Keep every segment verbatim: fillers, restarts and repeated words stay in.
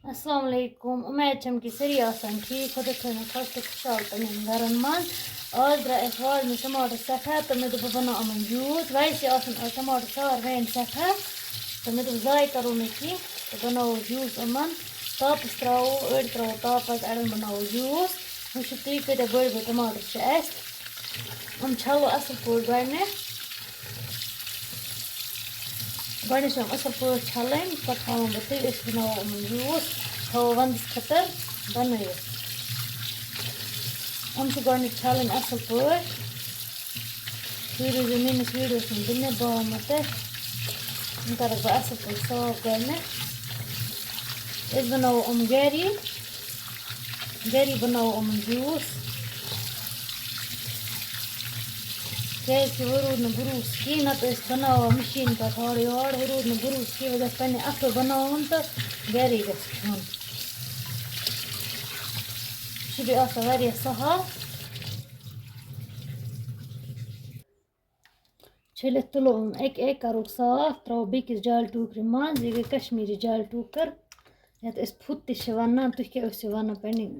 السلام علیکم، اُمید چھم کہِ سٲری آسن ٹھیٖک، خۄدا تھٲینو خۄش تہٕ خۄشحال پننٮ۪ن گرن منٛز۔ آز درٛاے اَسہِ وارِ منٛز ٹماٹر سٮ۪ٹھاہ تہٕ مےٚ دوٚپ بہٕ بناوٕ یِمن جوٗس۔ ویسے آسن آز ٹماٹر سارنٕے سٮ۪ٹھاہ تہٕ مےٚ دوٚپ زایہِ کرو نہٕ کینٛہہ تہٕ بناوو جوٗس یِمن۔ تاپس تراوو، أڑۍ تراوو تاپس، اڑٮ۪ن بناوو جوٗس۔ وٕچھِو تُہۍ کۭتیٛاہ بٔڑۍ بٔڑۍ ٹماٹر چھِ اَسہِ۔ یِم چھَلو اَصٕل پٲٹھۍ گۄڈٕنٮ۪تھ۔ گۄڈٕنٮ۪تھ چھِ یِم اَصٕل پٲٹھۍ چھَلٕنۍ، پَتہٕ تھاوَن بہٕ تُہۍ، أسۍ بَناوو یِمَن جوٗس، تھاوو وَنٛدَس خٲطرٕ بَنٲیِتھ۔ یِم چھِ گۄڈٕنٮ۪تھ چھَلٕنۍ اَصٕل پٲٹھۍ۔ تُہۍ روٗزِو میٛٲنِس ویٖڈیوَس منٛز، بہٕ نِمہٕ بہٕ ہاوہو تۄہہِ۔ یِم کَرَکھ بہٕ اَصٕل پٲٹھۍ صاف گۄڈٕنٮ۪تھ۔ أسۍ بَناوو یِم گَری۔ گَری بَناوو یِمَن جوٗس، کیٛازِکہِ وۄنۍ روٗد نہٕ بروسہٕ کِہیٖنۍ، نَتہٕ ٲسۍ بَناوان مِشیٖن پٮ۪ٹھ ہورٕ یورٕ، وۄنۍ روٗد نہٕ بروسہٕ کِہیٖنۍ، وۄنۍ گژھِ پنٛنہِ اَتھٕ بَناوُن تہٕ گَرے گژھِ کھیوٚن۔ یہِ چھُ بیٚیہِ آسان واریاہ سَہَل۔ چھٔلِتھ تُلو یِم اَکہِ اَکہِ، کَرُکھ صاف، ترٛاوو بیٚکِس جالہِ ٹوٗکرِ منٛز۔ یہِ گٔے کشمیٖری جالہِ ٹوٗکٕر، یَتھ أسۍ پھُت تہِ چھِ وَنان۔ تُہۍ کیٛاہ ٲسِو وَنان پنٛنہِ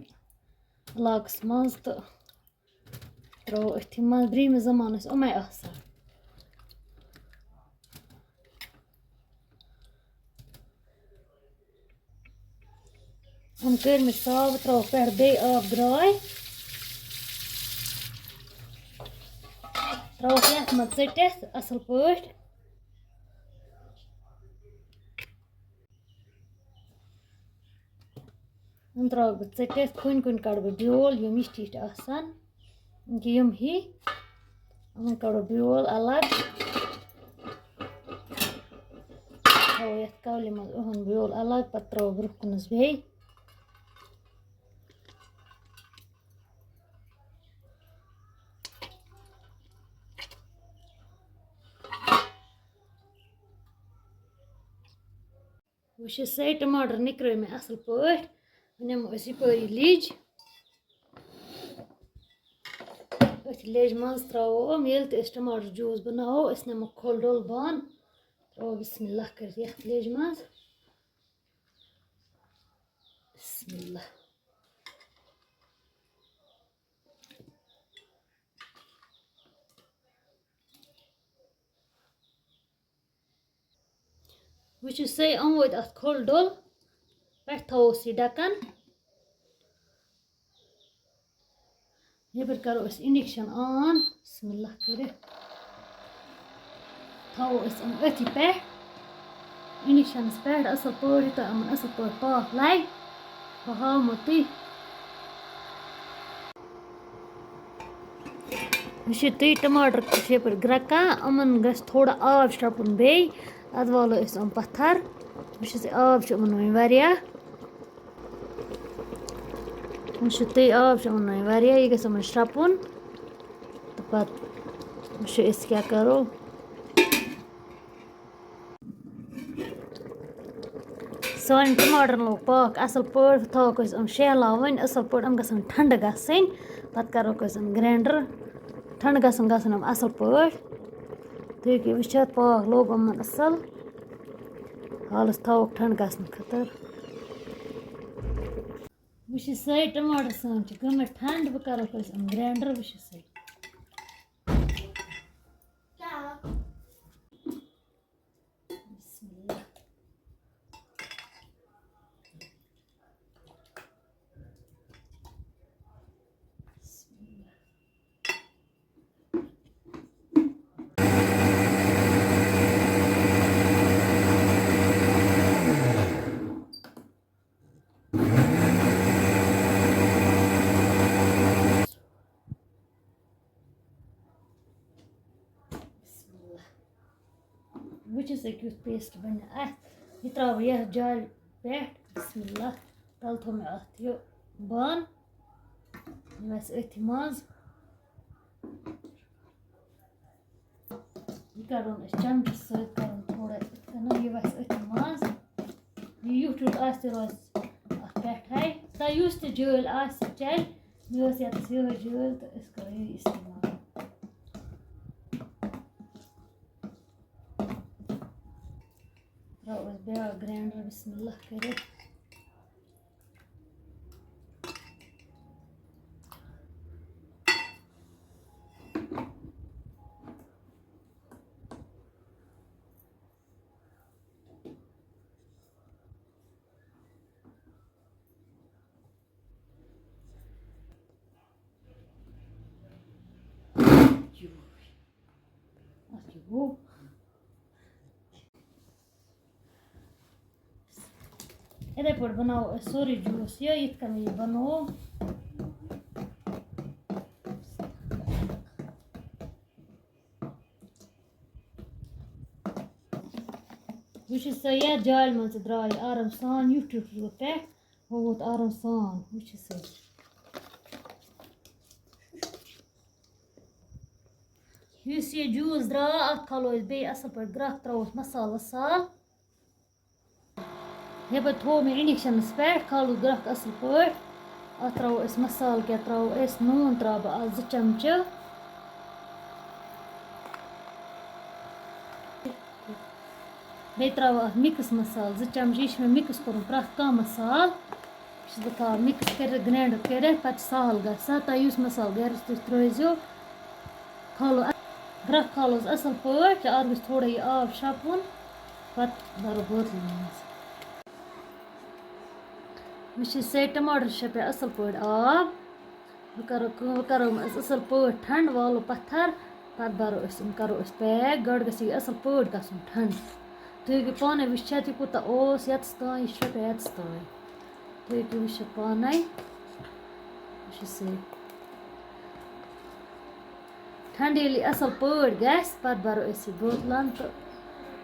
علاقَس منٛز؟ تہٕ ترٛاوو أتھی منٛز۔ برٛونٛہمہِ زمانہٕ ٲسۍ یِمَے آسان۔ یِم کٔرۍ مےٚ صاف، ترٛاوو پٮ۪ٹھ بیٚیہِ آب درٛاے۔ ترٛاووکھ یَتھ منٛز ژٔٹِتھ اَصٕل پٲٹھۍ۔ یِم ترٛاوَکھ بہٕ ژٔٹِتھ، کُنہِ کُنہِ کَڑٕ بہٕ بیول، یِم یِتھۍ یِتھۍ آسَن۔ یِم ہی، یِمَن کَڑو بیول الگ۔ تھاوو یَتھ کَولہِ منٛز یِہُنٛد بیول الگ، پَتہٕ ترٛاوو برٛونٛہہ کُنَس بیٚیہِ۔ وٕچھِو سا، ٹماٹر نِکرٲے مےٚ اَصٕل پٲٹھۍ۔ وۄنۍ نِمو أسۍ یِپٲرۍ یہِ لیٚج۔ أتھۍ لیٚجہِ منٛز ترٛاوو یِم۔ ییٚلہِ تہِ أسۍ ٹماٹر جوٗس بَناوو، أسۍ نِمو کھوٚل ڈوٚل بانہٕ، ترٛاوو بسم اللہ کٔرِتھ یَتھ لیٚجہِ منٛز۔ بسم اللہ۔ وٕچھِو سا، یِم وٲتۍ اَتھ کھوٚل ڈوٚل، پٮ۪ٹھ تھاووس یہِ ڈَکَن۔ یَپٲرۍ کَرو أسۍ induction on، بسم اللہ کٔرِتھ۔ تھاوو أسۍ یِم أتھی پٮ۪ٹھ، inductionَس پٮ۪ٹھ اَصٕل پٲٹھۍ، یوٗتاہ یِمَن اَصٕل پٲٹھۍ پاکھ لَگہِ۔ بہٕ ہاومو تُہۍ۔ وٕچھِو تُہۍ، ٹماٹر تہِ چھِ یَپٲرۍ گرٛٮ۪کان، یِمَن گژھِ تھوڑا آب شرٛپُن بیٚیہِ، اَدٕ والو أسۍ یِم پَتھر۔ وٕچھِو تُہۍ، آب چھُ یِمَن وۄنۍ واریاہ۔ وٕچھِو تُہۍ، آب چھُ یِمَن وۄنۍ واریاہ، یہِ گژھِ یِمَن شرٛپُن۔ تہٕ پَتہٕ وٕچھو أسۍ کیٛاہ کَرو۔ سانٮ۪ن ٹماٹرن لوٚگ پاکھ اَصٕل پٲٹھۍ، تھاووکھ أسۍ یِم شیہلاوٕنۍ اَصٕل پٲٹھۍ، یِم گژھن ٹھنٛڈٕ گژھٕنۍ، پَتہٕ کَرہوکھ أسۍ یِم grinder، ٹھنٛڈٕ گژھن، گژھن یِم اَصٕل پٲٹھۍ۔ تُہۍ ہیٚکِو وٕچھِتھ، پاکھ لوٚگ یِمَن اَصٕل۔ حالَس تھاووکھ ٹھنٛڈٕ گژھنہٕ خٲطرٕ۔ وٕچھِو سٲے، ٹماٹر سٲنۍ چھِ گٔمٕتۍ ٹھنٛڈ، وۄنۍ کَرہوکھ أسۍ یِم grinder، وٕچھِو سٲے۔ بسم اللہ۔ بسم اللہ۔ بسم اللہ۔ وٕچھِو سا کیُتھ paste بَنہِ اَتھ۔ یہِ ترٛاوٕ بہٕ یَتھ جالہِ پٮ۪ٹھ۔ بسم اللہ۔ تَلہٕ تھوٚو مےٚ اَتھ یہِ بانہٕ۔ یہِ وَسہِ أتھۍ منٛز۔ یہِ کَڑون أسۍ چمچہٕ سۭتۍ، کَڑون تھوڑا یِتھ کٔنۍ، یہِ وَسہِ أتھۍ منٛز۔ یہِ یُتھ یُتھ آسہِ، تہِ روزِ اَتھ پٮ۪ٹھَے۔ تۄہہِ یُس تہِ جٲلۍ آسہِ، چَلہِ۔ مےٚ ٲس یَتَس یِہوٚے جٲلۍ، تہٕ أسۍ کَرو یہِ استعمال۔ ترٛاوو أسۍ بیٛاکھ grinder، بسم اللہ کٔرِتھ۔ یِتھَے پٲٹھۍ بَناوو أسۍ سورُے جوٗس یہِ، یِتھ کٔنۍ یہِ بَنوو۔ وٕچھِو سا، یَتھ جالہِ منٛز تہِ درٛاو یہِ آرام سان، یُتھ یُتھ ووت پٮ۪ٹھ، ہُہ ووت آرام سان، وٕچھِو سا۔ یُس یہِ جوٗس درٛاو، اَتھ کھالو أسۍ بیٚیہِ اَصٕل پٲٹھۍ گرٛٮ۪کھ، ترٛاووس مصالہٕ سا۔ یَپٲرۍ تھوٚو مےٚ اِنڈَکشَنَس پٮ۪ٹھ، کھالو گرٛٮ۪کھ اَصٕل پٲٹھۍ۔ اَتھ ترٛاوو أسۍ مصالہٕ کیٛاہ ترٛاوو أسۍ، نوٗن ترٛاوٕ بہٕ اَتھ زٕ چمچہٕ۔ بیٚیہِ ترٛاوٕ اَتھ مِکٕس مصالہٕ زٕ چمچہٕ، یہِ چھِ مےٚ مِکٕس کوٚرمُت پرٛٮ۪تھ کانٛہہ مصالہٕ۔ یہِ چھَس بہٕ تھاوان مِکٕس کٔرِتھ، گرٛاینڈَر کٔرِتھ، پَتہٕ چھِ سہل گژھان۔ تۄہہِ یُس مصالہٕ گَرَس تُہۍ ترٛٲیزیو۔ کھالو اَ-، گرٛٮ۪کھ کھالوس اَصٕل پٲٹھۍ، اَتھ گژھِ تھوڑا یہِ آب شَپُن، پَتہٕ بَرو بٲتلہِ منٛز۔ وٕچھِو سا، ٹماٹر شَپہِ اَصٕل پٲٹھۍ آب۔ وۄنۍ کَرو کٲم، وۄنۍ کَرو یِم أسۍ اَصٕل پٲٹھۍ ٹھنٛڈ، والو پَتھَر، پَتہٕ بَرو أسۍ یِم، کَرو أسۍ پیک۔ گۄڈٕ گژھِ یہِ اَصٕل پٲٹھۍ گژھُن ٹھنٛڈ۔ تُہۍ ہیٚکِو پانَے وٕچھِتھ، یہِ کوٗتاہ اوس یَتَس تام، یہِ چھُ شَپہِ یَتَس تام۔ تُہۍ ہیٚکِو وٕچھِتھ پانَے۔ وٕچھِو سا۔ ٹھنٛڈ ییٚلہِ یہِ اَصٕل پٲٹھۍ گژھِ، پَتہٕ بَرو أسۍ یہِ بٲتلَن تہٕ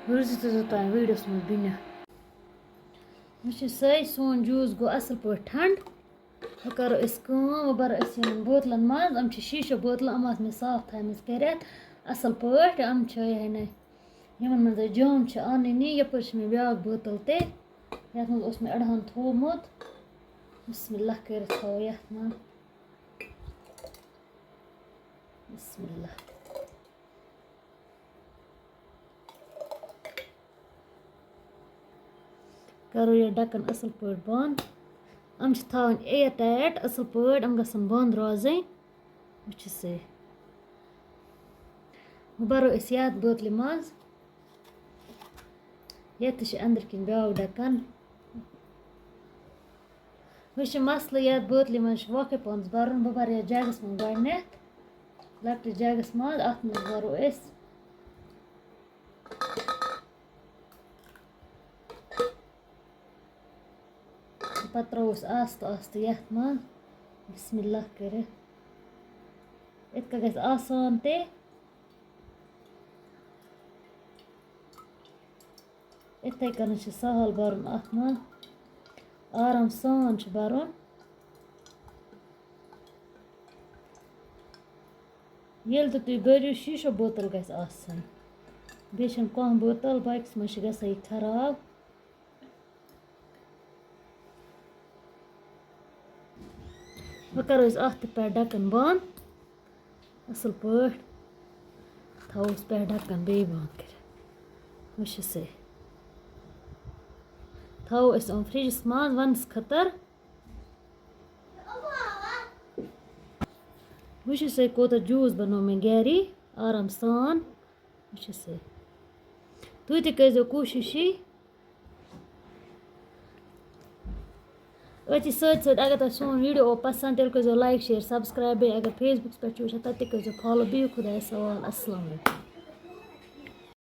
روٗزِو تُہۍ توٚتام ویٖڈیوَس منٛز بِنہِ۔ وٕچھِو سا، سون جوٗس گوٚو اَصٕل پٲٹھۍ ٹھنٛڈ۔ وۄنۍ کَرو أسۍ کٲم، وۄنۍ بَرو أسۍ یِمَن بٲتلَن منٛز۔ یِم چھِ شیٖشو بٲتلہٕ، یِم آسہٕ مےٚ صاف تھایمَژٕ کٔرِتھ اَصٕل پٲٹھۍ۔ یِم چھِ یِہوٚے نَے، یِمَن منٛز أسۍ جام چھِ اَنٕنی۔ یَپٲرۍ چھِ مےٚ بیٛاکھ بٲتَل تہِ، یَتھ منٛز اوس مےٚ اَڑہَن تھوٚومُت۔ بسم اللہ کٔرِتھ تھاوو یَتھ منٛز۔ بسم اللہ۔ کَرو یہِ ڈَکَن اَصٕل پٲٹھۍ بنٛد۔ یِم چھِ تھاوٕنۍ air tight اَصٕل پٲٹھۍ، یِم گژھن بنٛد روزٕنۍ۔ وٕچھِو سا۔ وۄنۍ بَرو أسۍ یَتھ بٲتلہِ منٛز۔ یَتھ تہِ چھِ أنٛدرٕ کِنۍ بیٛاکھ ڈَکَن۔ وۄنۍ چھِ مسلہٕ، یَتھ بٲتلہِ منٛز چھُ وۄکھَے پَہنَس بَرُن۔ بہٕ بَرٕ یَتھ جَگَس منٛز گۄڈٕنٮ۪تھ، لۄکٹِس جَگَس منٛز، اَتھ منٛز بَرو أسۍ۔ پَتہٕ ترٛاوو أسۍ آستہٕ آستہٕ یَتھ منٛز، بسم اللہ کٔرِتھ۔ یِتھ کٔنۍ گژھِ آسان تہِ۔ یِتھَے کٔنَتھ چھِ سہل بَرُن اَتھ منٛز، آرام سان چھُ بَرُن۔ ییٚلہِ تہِ تُہۍ بٔرِو، شیٖشو بوتل گژھِ آسٕنۍ، بیٚیہِ چھَنہٕ کانٛہہ بوتل، باقیَس منٛز چھِ گژھان یہِ خراب۔ وۄنۍ کَرو أسۍ اَتھ تہِ پٮ۪ٹھ ڈَکَن بنٛد اَصٕل پٲٹھۍ، تھاووس پٮ۪ٹھ ڈَکَن بیٚیہِ بنٛد کٔرِتھ۔ وٕچھِو سا، تھاوو أسۍ یِم فرٛجَس منٛز وَنٛدَس خٲطرٕ۔ وٕچھِو سا، کوٗتاہ جوٗس بَنوو مےٚ گَری آرام سان۔ وٕچھِو سا، تُہۍ تہِ کٔرۍزیو کوٗشِش یہِ۔ أتھی سۭتۍ سۭتۍ اگر تۄہہِ سون ویٖڈیو آو پَسنٛد، تیٚلہِ کٔرۍزیو like، share، subscribe، بیٚیہِ اگر Facebookس پٮ۪ٹھ چھُ وٕچھان، تَتہِ تہِ کٔرۍزیو follow۔ بِہِو خۄدایَس حوال۔ اَسَلامُ علیکُم۔